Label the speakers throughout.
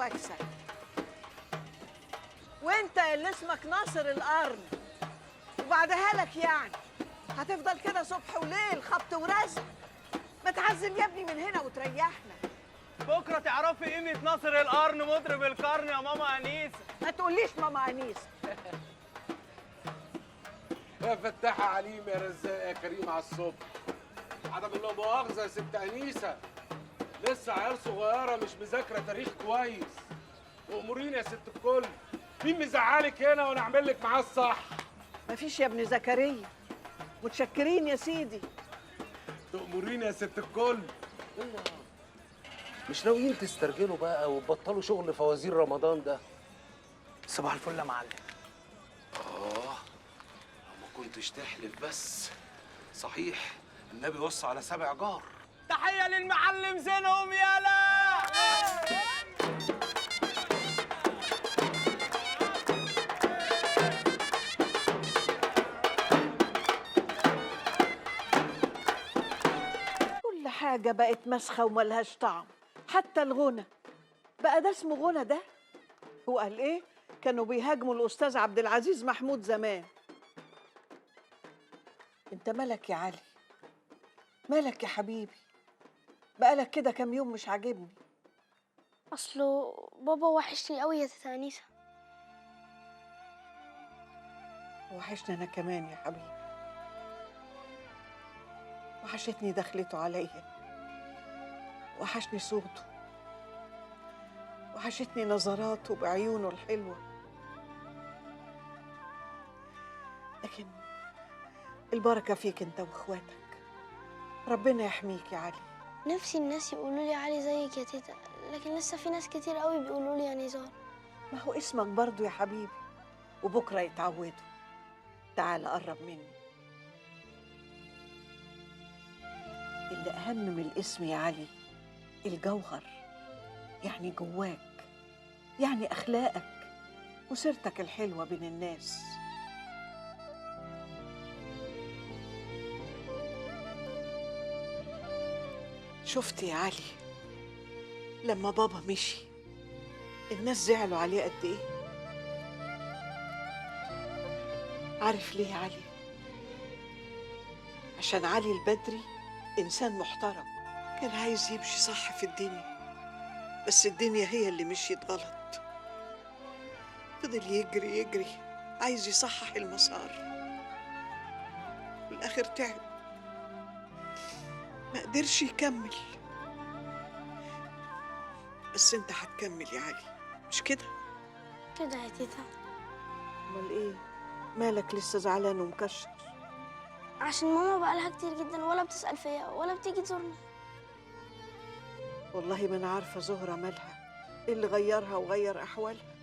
Speaker 1: واكسب. وانت اللي اسمك ناصر القرن، وبعدها لك يعني هتفضل كده صبح وليل خبط ورزق؟ ما تعزم يا ابني من هنا وتريحنا.
Speaker 2: بكره تعرفي قيمة ناصر القرن مطرب القرن يا ماما انيسة.
Speaker 1: ما تقوليش ماما انيسة.
Speaker 3: يا فتاحة عليم يا رزاق يا كريم على الصبح. عدم لا مؤاخذة يا ست انيسة، لسه عيال صغيرة مش مذاكرة تاريخ كويس. واموريني يا ست الكل، مين مزعلك هنا وانا اعمل لك معاه الصح؟
Speaker 1: مفيش يا ابن زكريا، متشكرين يا سيدي.
Speaker 3: تأمريني يا ست الكل.
Speaker 4: مش ناويين تسترجلوا بقى وتبطلوا شغل فوازير رمضان ده؟
Speaker 5: صباح الفل يا معلم.
Speaker 4: ما كنتش تحلف بس. صحيح النبي وصى على 7 جار.
Speaker 2: تحية للمعلم زينهم. يالا
Speaker 1: كل حاجة بقت مسخة وملهاش طعم، حتى الغنى بقى ده اسمه غنى ده؟ هو قال ايه؟ كانوا بيهاجموا الأستاذ عبد العزيز محمود زمان. انت مالك يا علي؟ مالك يا حبيبي؟ بقالك كده كام يوم مش عاجبني.
Speaker 6: اصله بابا وحشني قوي يا تيتا انيسة.
Speaker 1: وحشني انا كمان يا حبيبي، وحشتني دخلته عليا، وحشني صوته، وحشتني نظراته بعيونه الحلوة. لكن البركة فيك انت واخواتك، ربنا يحميك يا علي.
Speaker 6: نفسي الناس يقولوا لي علي زيك يا تيتا، لكن لسه في ناس كتير قوي بيقولوا لي يا نزار.
Speaker 1: ما هو اسمك برضو يا حبيبي، وبكره يتعودوا. تعال قرب مني. اللي أهم من الاسم يا علي الجوهر، يعني جواك، يعني أخلاقك وسيرتك الحلوة بين الناس. شفت يا علي لما بابا مشي الناس زعلوا عليه قد إيه؟ عارف ليه يا علي؟ عشان علي البدري إنسان محترم، كان عايز يمشي صح في الدنيا، بس الدنيا هي اللي مشيت غلط. فضل يجري يجري عايز يصحح المسار، والآخر تعب ما قدرش يكمل. بس انت هتكمل يا علي، مش كده؟
Speaker 6: كده يا تيتا.
Speaker 1: امال ايه؟ مالك لسه زعلان ومكشر؟
Speaker 6: عشان ماما بقالها كتير جدا ولا بتسأل فيا ولا بتيجي تزورني.
Speaker 1: والله ما انا عارفه زهره مالها، ايه اللي غيرها وغير احوالها؟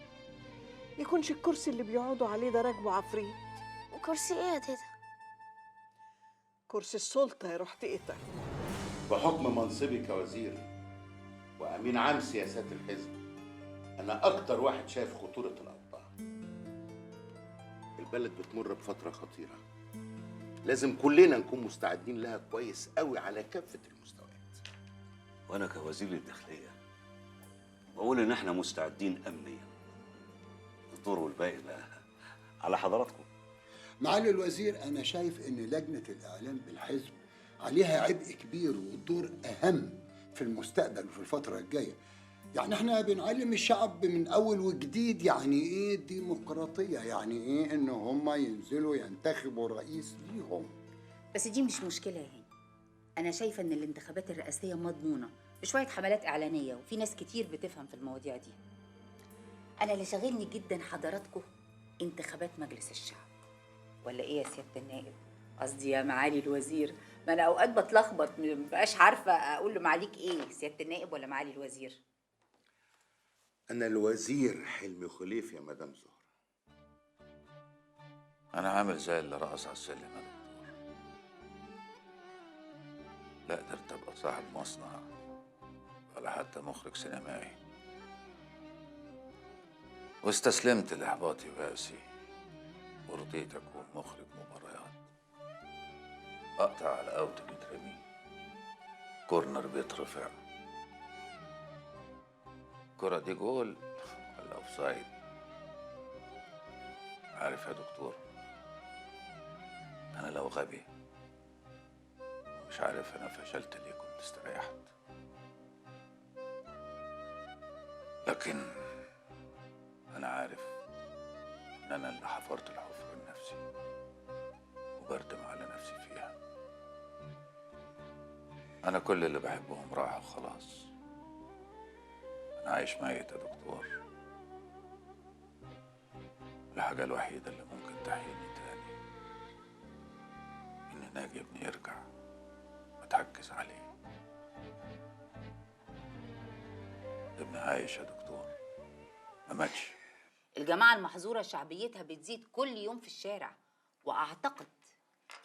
Speaker 1: يكونش الكرسي اللي بيقعدوا عليه ده راكبه عفريت؟
Speaker 6: كرسي ايه يا تيتا؟
Speaker 1: كرسي السلطة يا روح تقطع.
Speaker 7: بحكم منصبي كوزير وامين عام سياسات الحزب، انا اكتر واحد شايف خطورة الاوضاع. البلد بتمر بفترة خطيرة، لازم كلنا نكون مستعدين لها كويس قوي على كافة المستويات.
Speaker 8: وانا كوزير الداخلية بقول ان احنا مستعدين امنيا. الدور والباقي بقى على حضراتكم.
Speaker 9: معالي الوزير، انا شايف ان لجنة الاعلام بالحزب عليها عبء كبير والدور اهم في المستقبل وفي الفترة الجاية. يعني احنا بنعلم الشعب من اول وجديد يعني ايه ديمقراطية، يعني ايه ان هم ينزلوا ينتخبوا رئيس ليهم.
Speaker 10: بس دي مش مشكلة يا هاني. انا شايفه ان الانتخابات الرئاسية مضمونه بشوية حملات اعلانية، وفي ناس كتير بتفهم في المواضيع دي. انا اللي شاغلني جدا حضراتكم انتخابات مجلس الشعب، ولا ايه يا سيادة النائب؟ قصدي يا معالي الوزير، ما انا اوقات بتلخبط مبقاش عارفه اقول له معاليك ايه، سيادة النائب ولا معالي الوزير؟
Speaker 7: أنا الوزير حلمي خليف يا مدام زهرة.
Speaker 11: أنا عامل زي اللي رقص على السلم يا دكتور. لا قدرت أبقى صاحب مصنع ولا حتى مخرج سينمائي، واستسلمت لإحباطي ويأسي ورضيت أكون مخرج مباريات. أقطع على out بيترمي، corner بيترفع، الكرة دي جول ولا offside؟ عارف يا دكتور، أنا لو غبي ومش عارف أنا فشلت ليه كنت استريحت، لكن أنا عارف إن أنا اللي حفرت الحفرة لنفسي وبردم على نفسي فيها. أنا كل اللي بحبهم راحوا خلاص. أنا عايش ميت يا دكتور. الحاجة الوحيدة اللي ممكن تحييني تاني إن ناجي ابني يرجع وأتعكز عليه. ابني عايش يا دكتور، ما ماتش.
Speaker 10: الجماعة المحظورة شعبيتها بتزيد كل يوم في الشارع، وأعتقد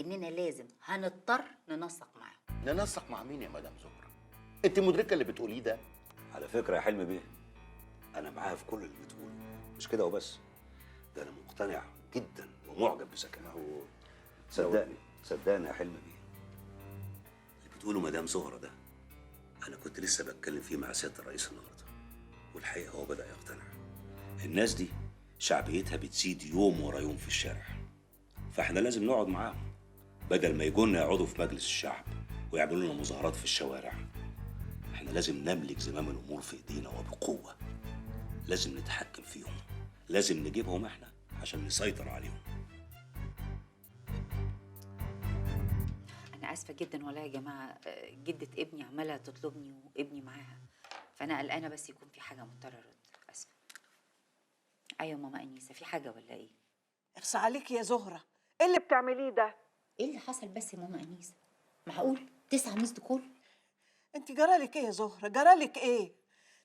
Speaker 10: إننا لازم هنضطر ننسق معاهم.
Speaker 7: ننسق مع مين يا مدام زهرة؟ أنت مدركة اللي بتقوليه ده؟
Speaker 8: على فكرة يا حلمي بيه، أنا معاها في كل اللي بتقوله، مش كده وبس، ده أنا مقتنع جدا ومعجب بذكائها. صدقني صدقني يا حلمي بيه، اللي بتقوله مدام زهرة ده أنا كنت لسه بتكلم فيه مع سيادة الرئيس النهارده، والحقيقة هو بدأ يقتنع. الناس دي شعبيتها بتزيد يوم ورا يوم في الشارع، فاحنا لازم نقعد معاهم بدل ما يجونا يقعدوا في مجلس الشعب ويعملوا لنا مظاهرات في الشوارع. احنا لازم نملك زمام الامور في ايدينا وبقوة، لازم نتحكم فيهم، لازم نجيبهم احنا عشان نسيطر عليهم.
Speaker 10: انا اسفه جدا والله يا جماعة، جده ابني عماله تطلبني وابني معاها، فانا قلقانة بس يكون في حاجة مضطرة ارد. اسفه. ايوه ماما انيسة، في حاجة ولا ايه؟
Speaker 1: اخص عليك يا زهره، ايه اللي بتعمليه ده؟
Speaker 10: ايه اللي حصل بس يا ماما انيسة؟ معقول 9 missed call؟
Speaker 1: انت جرالك ايه يا زهره؟ جرالك ايه؟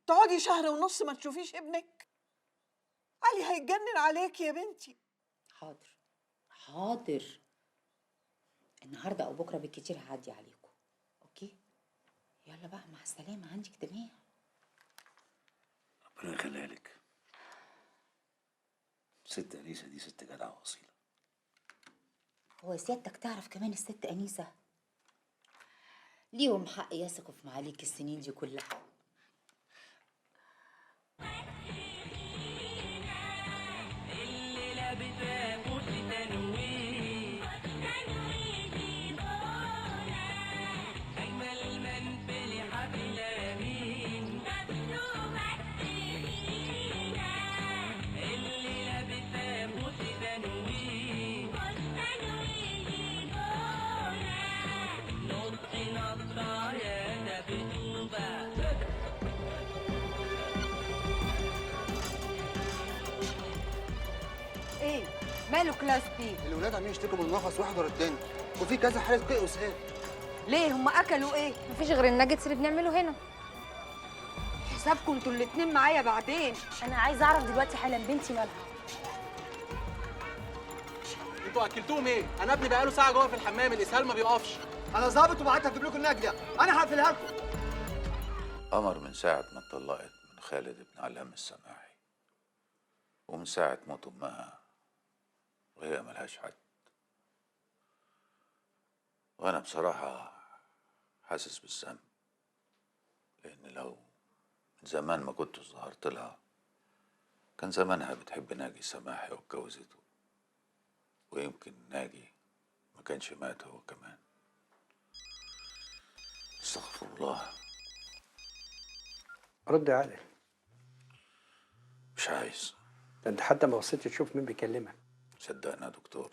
Speaker 1: تقعدي 1.5 شهر ما تشوفيش ابنك؟ علي هيتجنن عليك يا بنتي.
Speaker 10: حاضر حاضر، النهارده او بكره بالكتير هعدي عليكم. okay، يلا بقى مع السلامة، عندي اجتماع.
Speaker 8: ربنا يخليها لك. ست انيسة دي ست جدعه واصيله.
Speaker 10: هو سيادتك تعرف كمان الست انيسة؟ ليهم حق يثقوا في معاليك السنين دي كلها.
Speaker 12: ايه ماله class B؟
Speaker 13: الولاد عمالين يشتكوا من نفس واحد ورا التاني، وفي كذا حاله قيء وسهال.
Speaker 12: ليه هم اكلوا ايه؟
Speaker 14: مفيش غير الناجتس اللي بنعمله هنا.
Speaker 12: حسابكم انتوا الاتنين معايا بعدين.
Speaker 14: انا عايزه اعرف دلوقتي حالا بنتي مالها.
Speaker 2: انتوا اكلتوهم ايه؟ انا ابني بقاله ساعة جوه في الحمام، الاسهال ما بيقفش.
Speaker 13: انا ظابط وبعت اجيب لكم النجده، انا هقفلها لكم.
Speaker 11: قمر من ساعة ما اتطلقت من خالد ابن علام السماحي، ومن ساعة موت امها وهي ملهاش حد، وانا بصراحة حاسس بالذنب، لان لو من زمان ما كنت ظهرت لها كان زمانها بتحب ناجي سماحي واتجوزته، ويمكن ناجي ما كانش مات هو كمان. استغفر الله.
Speaker 5: رد يا عادل.
Speaker 11: مش عايز.
Speaker 5: ده انت حتى ما وصلتش تشوف مين بيكلمك.
Speaker 11: صدقني يا دكتور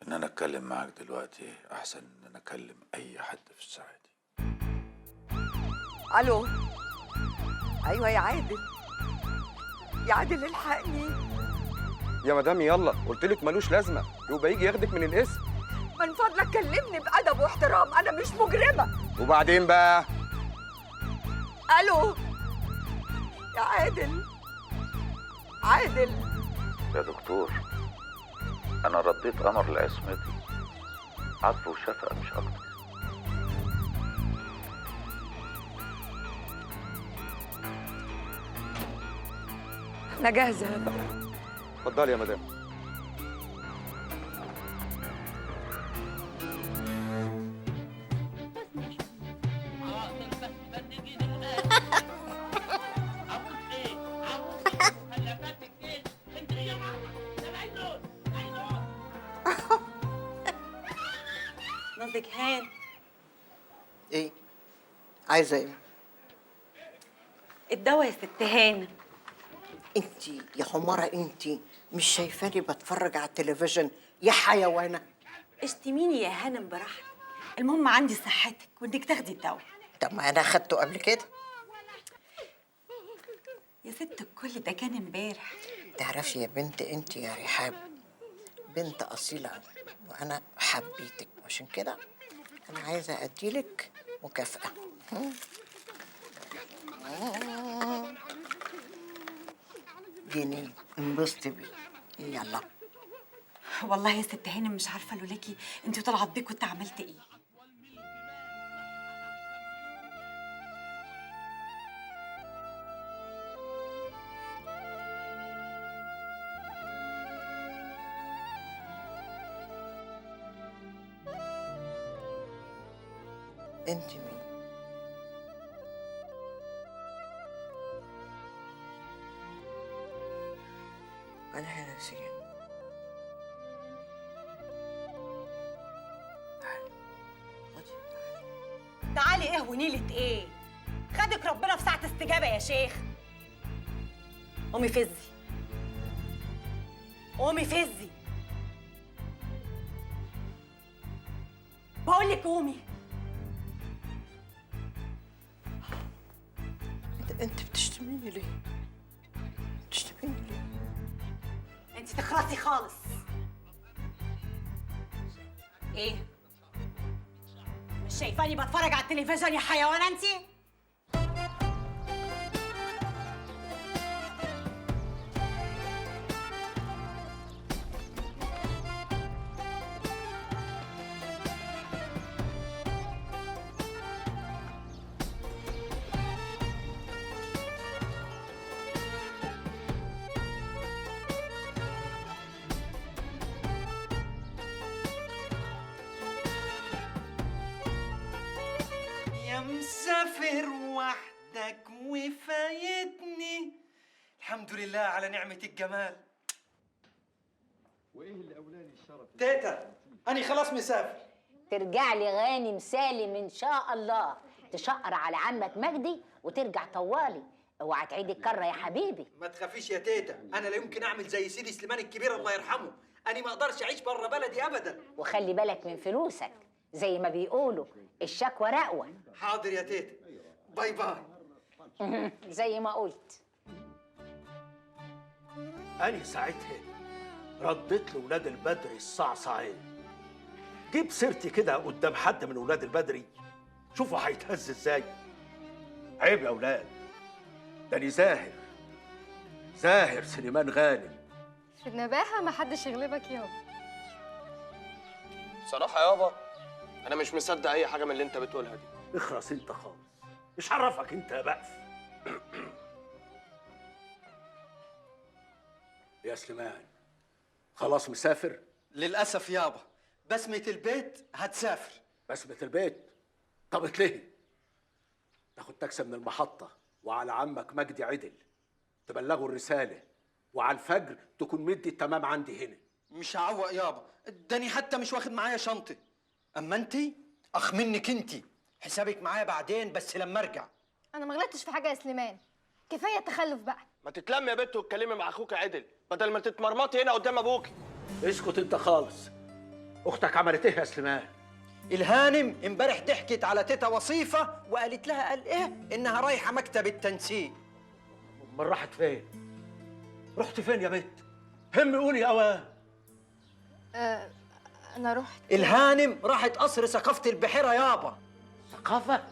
Speaker 11: ان انا اتكلم معاك دلوقتي احسن ان انا اكلم اي حد في الساعة دي.
Speaker 12: الو. ايوه يا عادل، يا عادل الحقني
Speaker 15: يا مدام. يلا قلت لك ملوش لازمه، يبقى يجي ياخدك من الاسم.
Speaker 12: من فضلك كلمني بادب واحترام، انا مش مجرمه.
Speaker 15: وبعدين بقى؟
Speaker 12: الو يا عادل. عادل
Speaker 11: يا دكتور، أنا رديت قمر لعصمتي، عطف وشفقة مش أكتر.
Speaker 12: أنا جاهزة بقى.
Speaker 15: اتفضلي يا مدام.
Speaker 16: فضلك هان.
Speaker 1: ايه؟ عايزه ايه؟
Speaker 16: الدواء يا ست هانم.
Speaker 1: انت يا حماره، انت مش شايفاني بتفرج على التلفزيون يا حيوانه؟
Speaker 16: اشتميني يا هانم براحتك، المهم عندي صحتك وانك تاخدي الدواء.
Speaker 1: طب ما انا اخدته قبل كده
Speaker 16: يا ست الكل، ده كان امبارح.
Speaker 1: تعرفي يا بنت انت يا رحاب بنت اصيلة وانا حبيتك، عشان كده انا عايزه اديلك مكافاة. جنيه انبسطي بيه. يلا.
Speaker 16: والله يا ست هانم مش عارفه لولاكي انت وطلعت بيه كنت عملت ايه.
Speaker 1: انت مين؟ انا هنا نسيت.
Speaker 16: تعالي ايه ونيلة ايه؟ خدك ربنا في ساعة استجابة يا شيخ. قومي فزي، قومي فزي، بقول لك قومي.
Speaker 1: انت بتشتميني ليه؟ بتشتميني ليه؟
Speaker 16: انت تخلصي خالص. ايه؟ مش شايفاني بتفرج على التلفزيون يا حيوانه انت؟
Speaker 17: مسافر وحدك وفايتني، الحمد لله على نعمة الجمال.
Speaker 18: وايه اللي اولاني الشرف؟
Speaker 17: تيتا أنا خلاص مسافر.
Speaker 19: ترجع لي غانم سالم إن شاء الله، تشقر على عمك مجدي وترجع طوالي، اوعى تعيد الكرة يا حبيبي.
Speaker 17: ما تخافيش يا تيتا، أنا لا يمكن أعمل زي سيدي سليمان الكبير الله يرحمه، أنا ما أقدرش أعيش بره بلدي أبدا.
Speaker 19: وخلي بالك من فلوسك، زي ما بيقولوا الشكوى رقوة.
Speaker 17: حاضر يا تيتا، bye bye.
Speaker 19: زي ما قلت.
Speaker 20: أنا ساعتها رديت لولاد البدري الصعصعين. جيب سيرتي كده قدام حد من ولاد البدري، شوفوا هيتهز ازاي. عيب يا ولاد، ده أنا زاهر، زاهر سليمان غانم.
Speaker 14: في النباهة ما حدش يغلبك يابا.
Speaker 15: بصراحة يابا أنا مش مصدق أي حاجة من اللي أنت بتقولها دي.
Speaker 20: اخرس أنت خالص، مش عرفك أنت يا بقف. يا سليمان خلاص مسافر؟
Speaker 17: للأسف يابا، بسمة البيت هتسافر.
Speaker 20: بسمة البيت؟ طب ليه؟ تاخد تاكسي من المحطة وعلى عمك مجدي عدل تبلغه الرسالة، وعلى الفجر تكون مدي التمام عندي هنا.
Speaker 17: مش هعوق يابا، اداني حتى مش واخد معايا شنطة. أما أنتي أخ منك أنتي، حسابك معايا بعدين بس لما أرجع.
Speaker 14: أنا ما غلطتش في حاجة يا سليمان، كفاية تخلف بقى.
Speaker 15: ما تتلم يا بت وتكلمي مع أخوك عدل بدل ما تتمرمطي هنا قدام أبوك.
Speaker 20: اسكت أنت خالص. أختك عملت إيه يا سليمان؟
Speaker 17: الهانم امبارح ضحكت على تيتا وصيفة وقالت لها قال إيه؟ إنها رايحة مكتب التنسيق.
Speaker 20: أمال راحت فين؟ رحت فين يا بت؟ هم قولي يا أوان.
Speaker 14: أنا رحت.
Speaker 17: الهانم راحت قصر ثقافة البحيرة يابا.
Speaker 20: ثقافة؟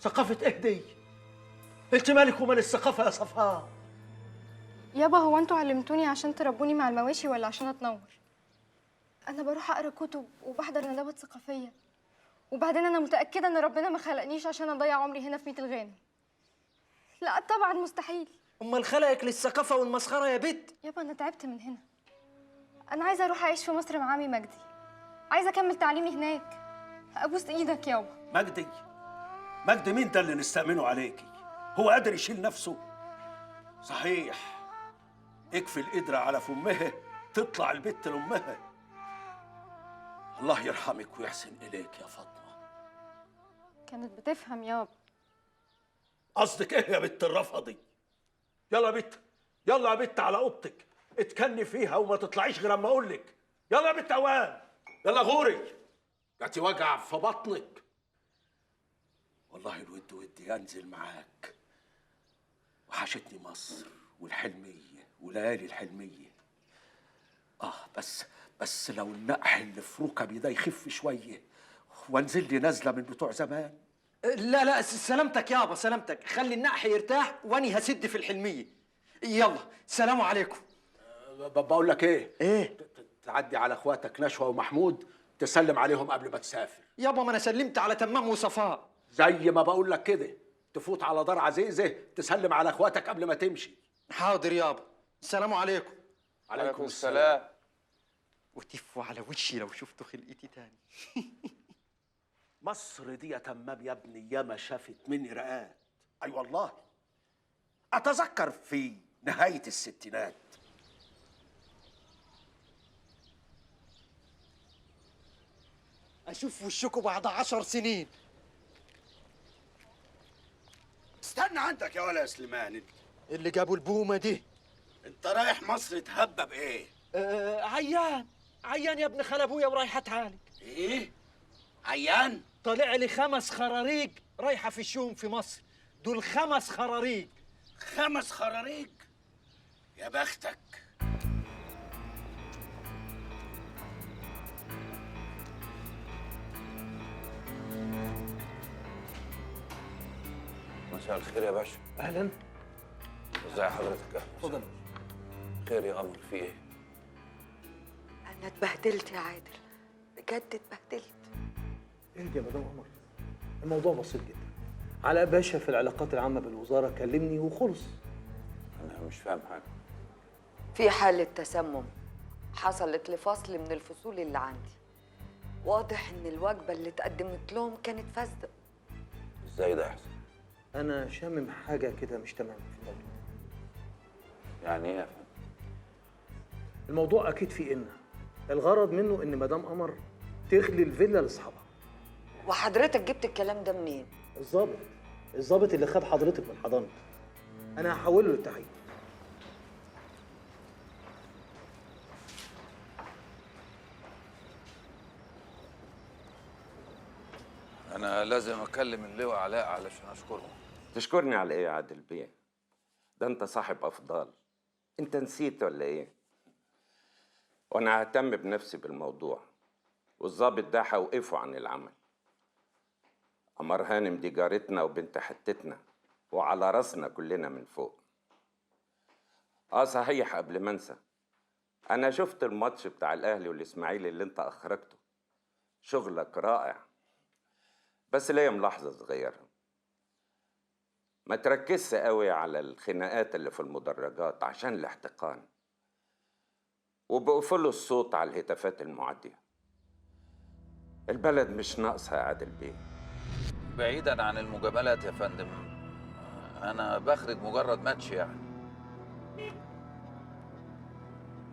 Speaker 20: ثقافة إيه دي؟ أنت مالك ومال الثقافة يا صفاء؟
Speaker 14: يابا هو أنتوا علمتوني عشان تربوني مع المواشي ولا عشان أتنور؟ أنا بروح أقرأ كتب وبحضر ندوات ثقافية، وبعدين أنا متأكدة إن ربنا ما خلقنيش عشان أضيع عمري هنا في ميت الغانم. لا طبعاً مستحيل.
Speaker 17: أمال خلقك للثقافة والمسخرة يا بت؟
Speaker 14: يابا أنا تعبت من هنا. أنا عايزة أروح أعيش في مصر مع عمي مجدي. عايزة أكمل تعليمي هناك. أبوس إيدك يابا.
Speaker 20: مجدي؟ مجدي مين ده اللي نستأمنه عليكي؟ هو قادر يشيل نفسه؟ صحيح، اكفي القدرة على فمها تطلع البت لأمها. الله يرحمك ويحسن اليك يا فاطمة.
Speaker 14: كانت بتفهم يابا.
Speaker 20: قصدك ايه يا بنت الرفضي؟ يلا يا بنت، يلا يا بنت على اوضتك، اتكني فيها وما تطلعيش غير اما اقول لك. يلا يا بنت عوام، يلا غوري، جاتي وجع في بطنك. والله الود ودي انزل معاك، وحشتني مصر والحلميه وليالي الحلميه. بس لو النقح اللي في ركبي ده يخف شوية وانزل لي نزله من بتوع زمان.
Speaker 17: لا لا سلامتك يابا، سلامتك، خلي النقح يرتاح واني هسد في الحلميه. يلا سلام عليكم.
Speaker 20: بقول لك ايه؟
Speaker 17: ايه؟
Speaker 20: تعدي على اخواتك نشوى ومحمود تسلم عليهم قبل ما تسافر.
Speaker 17: يابا ما انا سلمت على تمام وصفاء.
Speaker 20: زي ما بقول لك كده، تفوت على دار عزيزه تسلم على اخواتك قبل ما تمشي.
Speaker 17: حاضر يابا، السلام عليكم.
Speaker 20: عليكم السلام.
Speaker 17: وتفوا على وشي لو شفتوا خلقتي تاني.
Speaker 20: مصر دي يا تمام يا ابني ياما شافت مني رقات. اي والله اتذكر في نهاية الستينات.
Speaker 17: اشوف وشكوا بعد 10 سنين.
Speaker 7: استنى عندك يا ولا يا سليمان، انت
Speaker 17: اللي جابوا البومه دي.
Speaker 7: انت رايح مصر تهبب ايه؟
Speaker 17: عيان، عيان يا ابن خال ابويا ورايح اتعالج.
Speaker 7: ايه؟ عيان؟
Speaker 17: طلع لي 5 خراريج رايحة في الشوم في مصر، دول 5 خراريج.
Speaker 7: 5 خراريج؟ يا بختك.
Speaker 11: مساء الخير يا باشا.
Speaker 5: اهلا.
Speaker 11: ازي حضرتك؟
Speaker 5: اتفضل.
Speaker 11: خير يا قمر، في ايه؟
Speaker 12: انا اتبهدلت يا عادل، بجد اتبهدلت.
Speaker 5: اهدي يا مدام قمر، الموضوع بسيط جدا. علاء باشا في العلاقات العامة بالوزارة كلمني وخلص.
Speaker 11: انا مش فاهم حاجة.
Speaker 12: في حالة تسمم حصلت لفصل من الفصول اللي عندي. واضح ان الوجبة اللي اتقدمت لهم كانت فاسدة.
Speaker 11: ازاي ده يحصل؟
Speaker 5: انا شامم حاجة كده مش تمام في الموضوع.
Speaker 11: يعني ايه يا فندم؟
Speaker 5: الموضوع اكيد فيه إن الغرض منه ان مدام قمر تخلي الفيلا لاصحابها.
Speaker 12: وحضرتك جبت الكلام ده منين؟
Speaker 5: الظابط اللي خد حضرتك من حضانته. انا هحوله للتحقيق.
Speaker 11: انا لازم اكلم اللواء علاء علشان اشكره.
Speaker 18: تشكرني على ايه يا عادل بيه؟ ده انت صاحب افضال. انت نسيت ولا ايه؟ وانا ههتم بنفسي بالموضوع، والظابط ده هوقفه عن العمل. قمر هانم دي جارتنا وبنت حتتنا وعلى راسنا كلنا من فوق. صحيح، قبل ما انسى، انا شفت الماتش بتاع الاهلي والاسماعيلي اللي انت اخرجته. شغلك رائع، بس ليا ملاحظة صغيرة. ما تركزش قوي على الخناقات اللي في المدرجات عشان الاحتقان، وبقفلوا الصوت على الهتافات المعادية. البلد مش ناقصة يا عادل بيه.
Speaker 11: بعيدا عن المجاملات يا فندم، أنا بخرج مجرد ماتش يعني.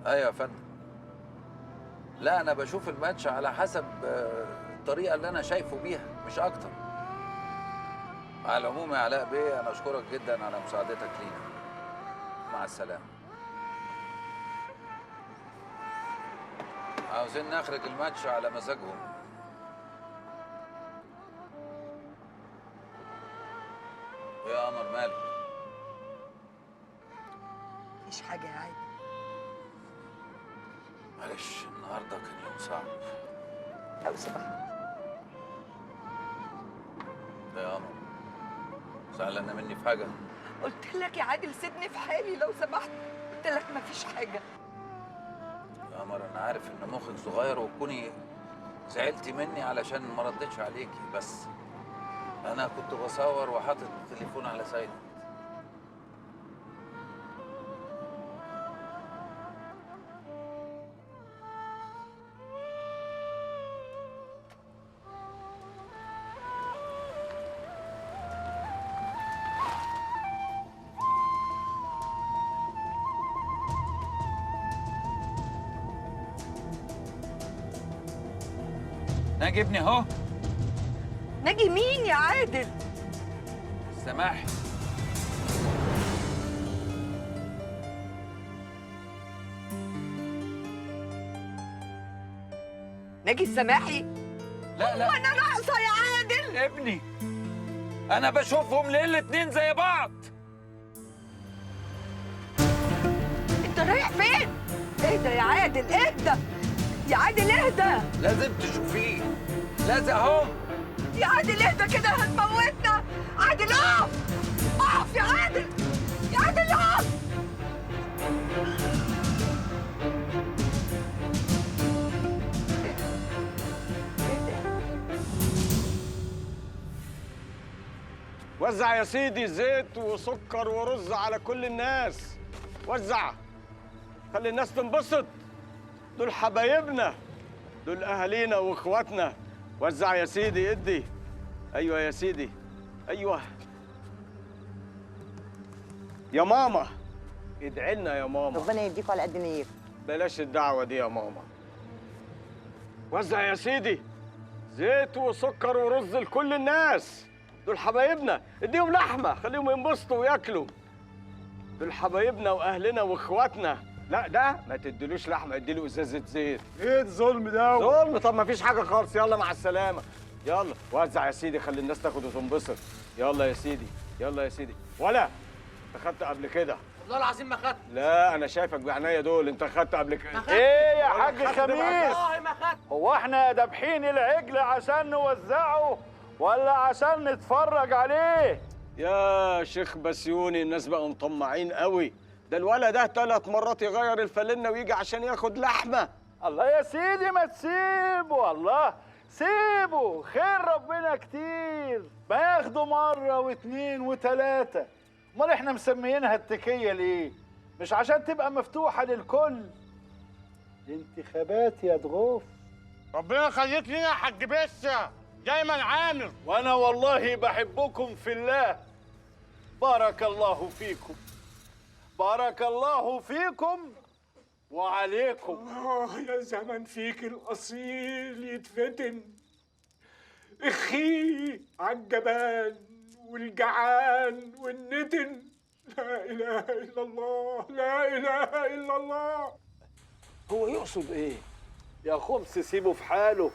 Speaker 11: أيوة يا فندم. لا أنا بشوف الماتش على حسب الطريقة اللي أنا شايفه بيها، مش أكتر. على العموم يا علاء بيه، أنا أشكرك جدا على مساعدتك لينا. مع السلامة. عاوزين نخرج الماتش على مزاجهم. يا قمر مالك؟
Speaker 12: مفيش حاجة يا عادل.
Speaker 11: معلش النهارده كان يوم صعب.
Speaker 12: لو سمحت.
Speaker 11: يا قمر زعلانة مني في حاجة؟
Speaker 12: قلت لك يا عادل سيبني في حالي لو سمحت، قلت لك مفيش حاجة.
Speaker 11: يا قمر أنا عارف إن مخك صغير وتكوني زعلتي مني علشان ما ردتش عليكي، بس أنا كنت بصور وحاطط التليفون على silent. ناجي ابني اهو.
Speaker 12: ناجي مين يا عادل؟
Speaker 11: سماح.
Speaker 12: ناجي السماحي؟
Speaker 11: لا لا،
Speaker 12: وانا ناقصه يا عادل؟
Speaker 11: ابني انا بشوفهم ليه الاتنين زي بعض.
Speaker 12: انت رايح فين؟ اهدى يا عادل، اهدى يا عادل، اهدى.
Speaker 11: لازم تشوفيه، لازم اهو.
Speaker 12: يا عادل اهدى كده هتموتنا. عادل اقف، اقف يا عادل، يا عادل اقف.
Speaker 3: وزع يا سيدي زيت وسكر ورز على كل الناس، وزع، خلي الناس تنبسط، دول حبايبنا، دول اهالينا واخواتنا. وزع يا سيدي، ادي. ايوه يا سيدي، ايوه يا ماما، ادعي لنا يا ماما.
Speaker 21: ربنا يديكوا على قد نيتكم.
Speaker 3: بلاش الدعوة دي يا ماما. وزع يا سيدي زيت وسكر ورز لكل الناس، دول حبايبنا، اديهم لحمه خليهم ينبسطوا وياكلوا، دول حبايبنا واهلنا واخواتنا. لا ده ما تديلوش لحمه، اديله ازازة زيت. ايه الظلم ده؟ ظلم؟ طب ما فيش حاجة خالص، يلا مع السلامة. يلا وزع يا سيدي، خلي الناس تاخد وتنبسط. يلا يا سيدي، يلا يا سيدي. ولا انت خدت قبل كده؟
Speaker 2: والله العظيم ما خدت.
Speaker 3: لا انا شايفك بعناية دول، انت خدت قبل كده.
Speaker 20: ايه يا حاج خميس؟
Speaker 2: والله ما خدت.
Speaker 20: هو احنا دابحين العجل عشان نوزعه ولا عشان نتفرج عليه؟
Speaker 3: يا شيخ بسيوني الناس بقوا مطمعين قوي، ده الولد ده 3 مرات يغير الفالنه ويجي عشان ياخد لحمه.
Speaker 20: الله يا سيدي ما تسيبه، الله سيبه، خير ربنا كتير، ما ياخده مرة واثنين وثلاثة. امال احنا مسميينها التكيه ليه؟ مش عشان تبقى مفتوحة للكل. الانتخابات يا دغوف.
Speaker 2: ربنا يخليك لينا يا حاج بسه، دايما عامر.
Speaker 20: وانا والله بحبكم في الله. بارك الله فيكم، بارك الله فيكم وعليكم.
Speaker 22: يا زمن فيك الأصيل يتفتن، اخي عالجبان والجعان والندن. لا إله إلا الله، لا إله إلا الله.
Speaker 20: هو يقصد إيه؟ يا خمس سيبه في حاله،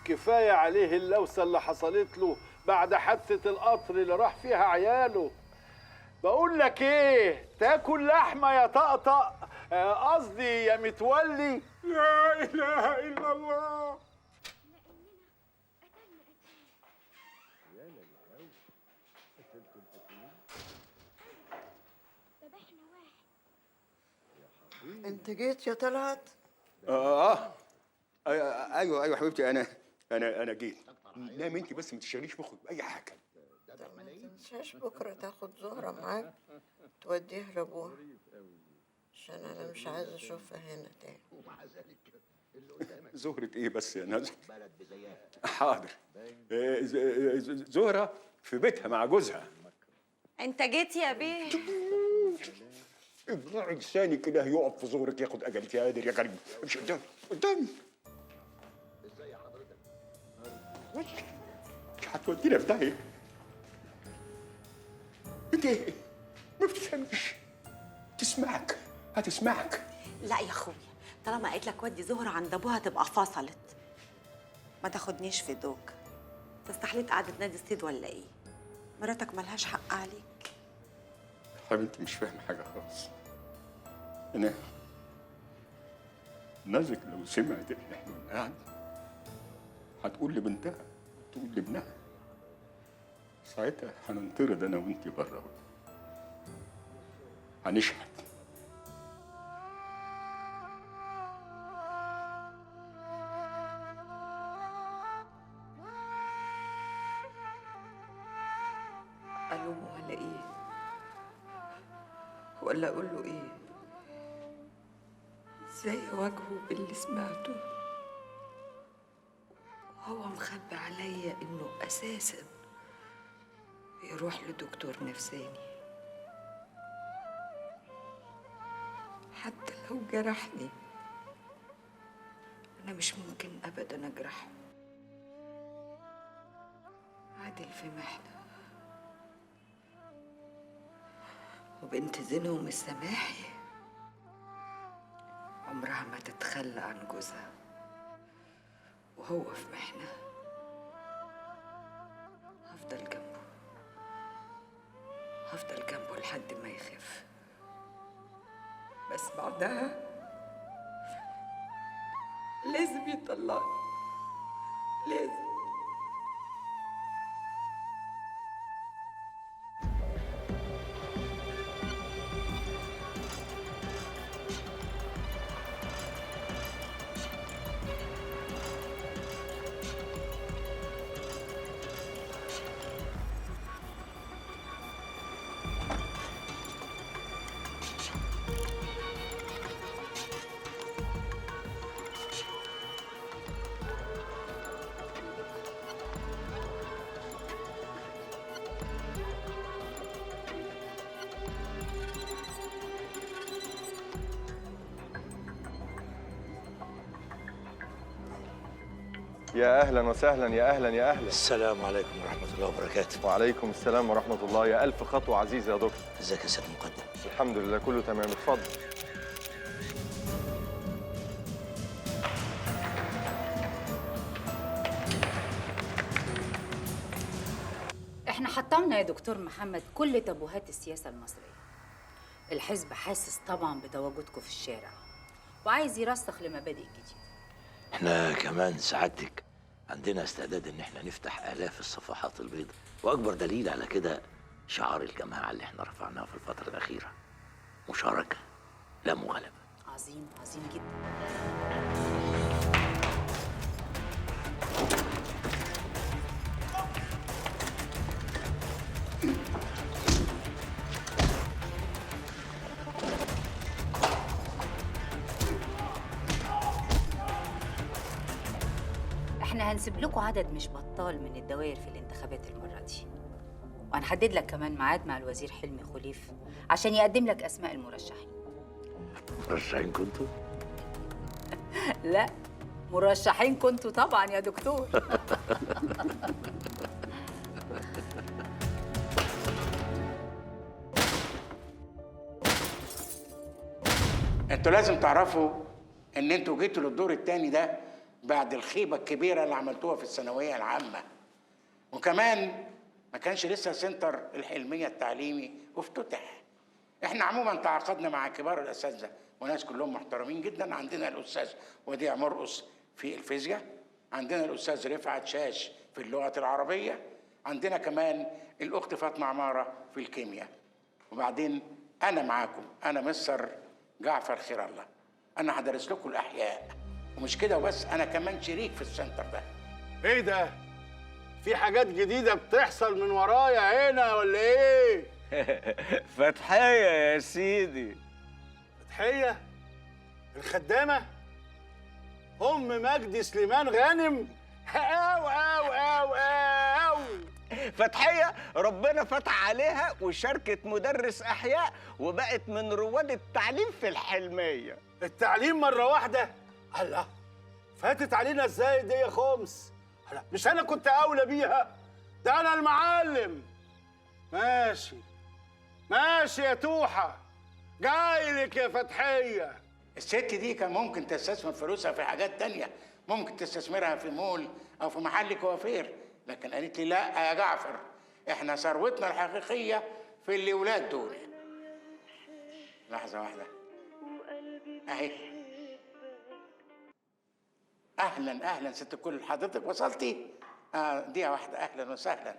Speaker 20: كفاية عليه اللوسة اللي حصلت له بعد حادثة القطر اللي راح فيها عياله. بقول لك ايه، تاكل لحمه يا طقطق، قصدي يا متولي.
Speaker 22: لا اله الا الله.
Speaker 1: انت جيت يا طلعت؟
Speaker 23: ايوه ايوه حبيبتي، انا جيت. نام انت بس، ما تشغليش مخك باي حاجة.
Speaker 1: ما تنساش بكره تاخد زهره معاك توديها لابوها، عشان انا مش عايزه اشوفها هنا تاني.
Speaker 23: زهره ايه بس يا نزل؟ حاضر. زهره في بيتها مع جوزها.
Speaker 16: انت جيت يا بيه؟
Speaker 23: ابلعي لساني كده هيقف في زهرك ياخد اجلك يا قادر يا غريب. امشي قدامي قدامي. هتودينا في داهية. انت ما بتفهمش. تسمعك هتسمعك.
Speaker 16: لا يا اخويا، طالما قالت لك ودي زهره عند ابوها تبقى فصلت. ما تاخدنيش في دوك. تستحليت قعدة نادي الصيد ولا ايه؟ مراتك ملهاش حق عليك.
Speaker 23: حبيبتي مش فاهمه حاجة خالص. انا نازك لو سمعت ان احنا قاعد هتقول لبنتها، تقول لابنها. ساعتها هننطرد انا وانتي بره، هنشحت.
Speaker 12: ألومه على إيه؟ ولا أقول له إيه؟ إزاي أواجهه باللي سمعته؟ هو مخبي عليا إنه أساساً بيروح لدكتور نفساني. حتى لو جرحني أنا مش ممكن أبداً أجرحه. عادل في محنة، وبنت زينهم السماحي عمرها ما تتخلى عن جوزها وهو في محنة. هفضل جنبه، هفضل جنبه لحد ما يخف، بس بعدها لازم يطلعني، لازم.
Speaker 15: يا اهلا وسهلا، يا اهلا يا اهلا.
Speaker 4: السلام عليكم ورحمة الله وبركاته.
Speaker 15: وعليكم السلام ورحمة الله. يا الف خطوة عزيزه يا دكتور.
Speaker 4: ازيك يا سيد المقدم؟
Speaker 15: الحمد لله كله تمام، اتفضل.
Speaker 10: احنا حطمنا يا دكتور محمد كل تابوهات السياسة المصرية. الحزب حاسس طبعا بتواجدكم في الشارع وعايز يرسخ لمبادئ جديدة.
Speaker 4: احنا كمان سعادتك عندنا استعداد ان احنا نفتح آلاف الصفحات البيضاء، واكبر دليل على كده شعار الجماعة اللي احنا رفعناه في الفترة الأخيرة، مشاركة لا مغالبة.
Speaker 10: عظيم، عظيم جدا. احنا هنسيب لكم عدد مش بطال من الدوائر في الانتخابات المرة دي، وهنحدد لك كمان ميعاد مع الوزير حلمي خليف عشان يقدم لك أسماء المرشحين.
Speaker 4: مرشحين كنتوا؟
Speaker 10: لا، مرشحين كنتوا طبعا يا دكتور.
Speaker 7: انتوا لازم تعرفوا ان انتوا جيتوا للدور الثاني ده بعد الخيبة الكبيرة اللي عملتوها في الثانوية العامة، وكمان ما كانش لسه سنتر الحلمية التعليمي افتتح. احنا عموما تعاقدنا مع كبار الأساتذة وناس كلهم محترمين جدا. عندنا الأستاذ وديع مرقص في الفيزياء، عندنا الأستاذ رفعت شاش في اللغة العربية، عندنا كمان الأخت فاطمة عمارة في الكيمياء. وبعدين أنا معاكم، أنا مستر جعفر خير الله، أنا هدرس لكم الأحياء. ومش كده وبس، أنا كمان شريك في السنتر ده.
Speaker 22: إيه ده؟ في حاجات جديدة بتحصل من ورايا هنا ولا إيه؟
Speaker 2: فتحية يا سيدي.
Speaker 22: فتحية؟ الخدامة؟ أم مجدي سليمان غانم؟ أو أو أو أو.
Speaker 2: فتحية ربنا فتح عليها وشاركت مدرس أحياء وبقت من رواد التعليم في الحلمية.
Speaker 22: التعليم مرة واحدة؟ الله، فاتت علينا ازاي دي يا خمس؟ مش انا كنت اولى بيها؟ ده انا المعلم. ماشي ماشي يا توحه، جايلك يا فتحيه.
Speaker 7: الست دي كان ممكن تستثمر فلوسها في حاجات تانية، ممكن تستثمرها في مول او في محل كوافير، لكن قالت لي لا يا جعفر، احنا ثروتنا الحقيقية في اللي ولاد دول. لحظة واحدة اهي. اهلا اهلا ست الكل، حضرتك وصلتي؟ دقيقة واحدة. اهلا وسهلا،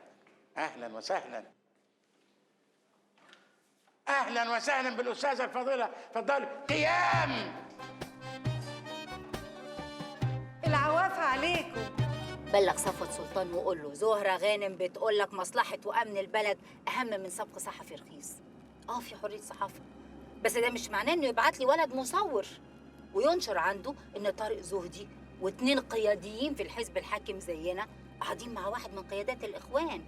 Speaker 7: اهلا وسهلا، اهلا وسهلا بالاستاذه الفاضلة. اتفضلي. قيام
Speaker 16: العوافه عليكم.
Speaker 10: بلغ صفوت سلطان وقول له زهره غانم بتقول لك مصلحة وامن البلد اهم من سبق صحفي رخيص. في حرية صحافة، بس ده مش معناه انه يبعت لي ولد مصور وينشر عنده ان طارق زهدي واتنين قياديين في الحزب الحاكم زينا قاعدين مع واحد من قيادات الاخوان.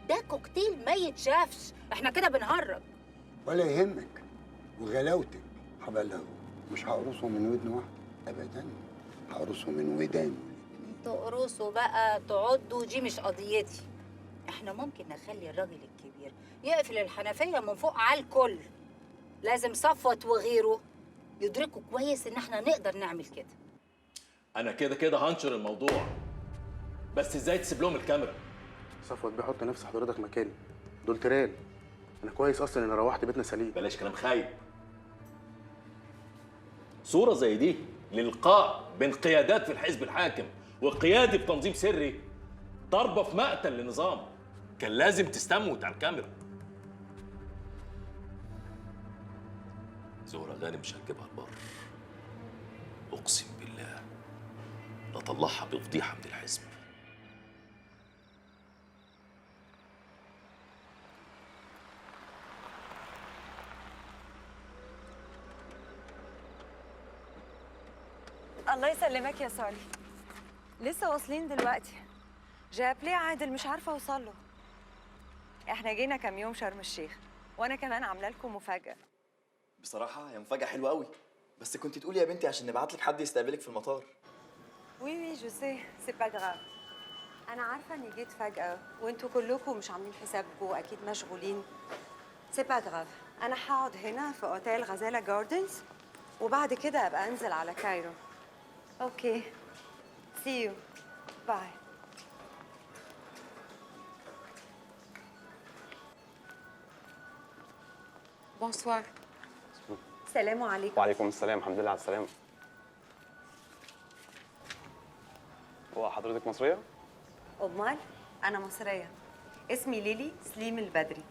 Speaker 10: ده كوكتيل ما يتشافش، احنا كده بنهرج.
Speaker 9: ولا يهمك، وغلاوتك هبلغه، مش هقرصه من ودن واحدة ابدا، هقرصه من ودان.
Speaker 10: تقرصه بقى تعضه، دي مش قضيتي. احنا ممكن نخلي الراجل الكبير يقفل الحنفية من فوق على الكل. لازم صفوت وغيره يدركوا كويس ان احنا نقدر نعمل كده.
Speaker 6: انا كده كده هنشر الموضوع، بس ازاي تسيب لهم الكاميرا؟
Speaker 13: صفوت بيحط نفس حضرتك مكاني، دول ترال. انا كويس اصلا ان روحت بيتنا سليم.
Speaker 6: بلاش كلام خايب. صورة زي دي للقاء بين قيادات في الحزب الحاكم وقيادي في تنظيم سري ضربة في مقتل للنظام، كان لازم تستموت على الكاميرا. زهرة غانم مش هتجيبها البر، اقسم بالله لطلعها بفضيحة من الحزب.
Speaker 16: الله يسلمك يا سالي، لسه واصلين دلوقتي. جاب ليه عادل مش عارفه اوصل له. احنا جينا كام يوم شرم الشيخ، وانا كمان عامله لكم مفاجاة.
Speaker 8: بصراحة هي مفاجاة حلوة قوي، بس كنت تقولي يا بنتي عشان نبعت لك حد يستقبلك في المطار.
Speaker 16: oui oui je sais c'est pas grave. انا عارفه اني جيت فجاة وانتوا كلكم مش عاملين حسابكم واكيد مشغولين. c'est pas grave، انا هقعد هنا في اوتيل غزاله جاردنز وبعد كده ابقى انزل على كايرو. okay see you bye. bonsoir. السلام عليكم.
Speaker 15: وعليكم السلام، الحمد لله على السلامة. هو حضرتك مصرية؟
Speaker 16: أمال؟ أنا مصرية، اسمي ليلي سليم البدري.